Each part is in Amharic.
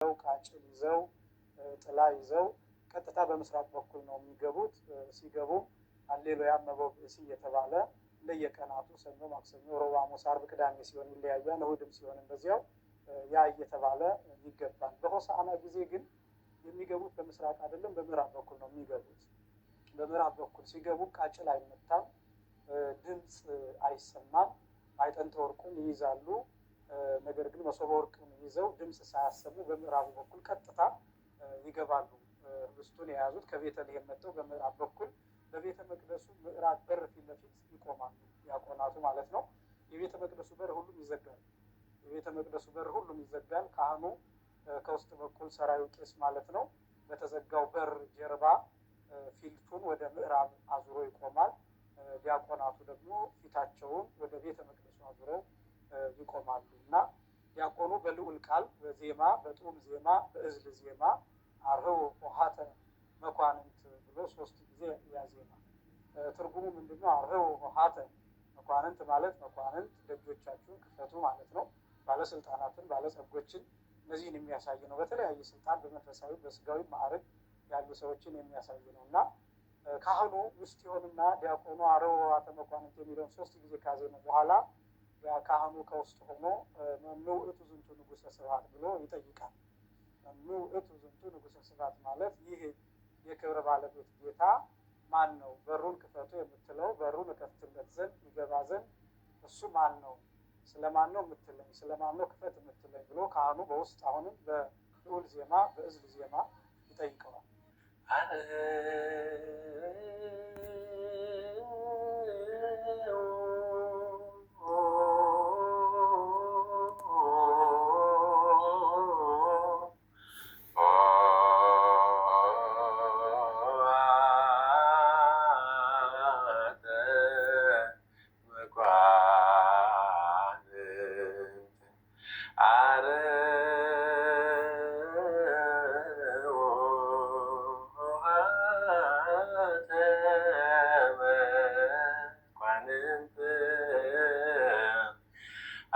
ቃጭል ይዘው ጥላ ይዘው ቀጥታ በምስራቅ በኩል ነው የሚገቡት። ሲገቡ ሃሌሉያ እመቦ ብእሲ እየተባለ እንደየቀናቱ ሰኞ፣ ማክሰኞ፣ ሮብ፣ ሐሙስ፣ ዓርብ፣ ቅዳሜ ሲሆን ይለያያል። እሑድም ሲሆን እንደዚያው ያ እየተባለ ይገባል። በሆሳዕና ጊዜ ግን የሚገቡት በምስራቅ አይደለም፣ በምዕራብ በኩል ነው የሚገቡት። በምዕራብ በኩል ሲገቡ ቃጭል አይመታም፣ ድምፅ አይሰማም። ማዕጠንተ ወርቁን ይይዛሉ። ነገር ግን መሶበ ወርቅን ይዘው ድምፅ ሳያሰሙ በምዕራቡ በኩል ቀጥታ ይገባሉ። ህብስቱን የያዙት ከቤተልሔም መጥተው በምዕራብ በኩል በቤተ መቅደሱ ምዕራብ በር ፊት ለፊት ይቆማሉ። ዲያቆናቱ ማለት ነው። የቤተ መቅደሱ በር ሁሉም ይዘጋል። የቤተ መቅደሱ በር ሁሉም ይዘጋል። ካህኑ ከውስጥ በኩል ሰራዩ ቄስ ማለት ነው። በተዘጋው በር ጀርባ ፊቱን ወደ ምዕራብ አዙሮ ይቆማል። ዲያቆናቱ ደግሞ ፊታቸውን ወደ ቤተ መቅደሱ አዙረው ይቆማሉ እና ዲያቆኑ በልዑል ቃል በዜማ በጡም ዜማ በእዝል ዜማ አርኅው ኆኃተ መኳንንት ብሎ ሶስት ጊዜ ያዜማል። ትርጉሙ ምንድነው? አርኅው ኆኃተ መኳንንት ማለት መኳንንት ደጆቻችሁን ክፈቱ ማለት ነው። ባለስልጣናትን፣ ባለጸጎችን እነዚህን የሚያሳይ ነው። በተለያየ ስልጣን በመንፈሳዊ በስጋዊ ማዕረግ ያሉ ሰዎችን የሚያሳይ ነው እና ካህኑ ውስጥ ይሆንና ዲያቆኑ አርኅው ኆኃተ መኳንንት የሚለውን ሶስት ጊዜ ካዜመ በኋላ ካህኑ ከውስጥ ሆኖ መኑ ውእቱ ዝንቱ ንጉሠ ስብሐት ብሎ ይጠይቃል። መኑ ውእቱ ዝንቱ ንጉሠ ስብሐት ማለት ይህ የክብር ባለቤት ጌታ ማን ነው? በሩን ክፈቱ የምትለው በሩን እከፍትለት ዘንድ ይገባ ዘንድ እሱ ማን ነው? ስለማን ነው የምትለኝ? ስለማን ነው ክፈት የምትለኝ ብሎ ካህኑ በውስጥ አሁንም በልዑል ዜማ በእዝል ዜማ ይጠይቀዋል።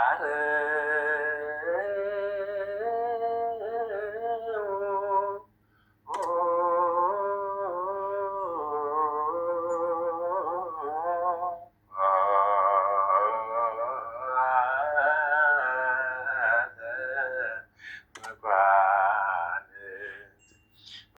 አረ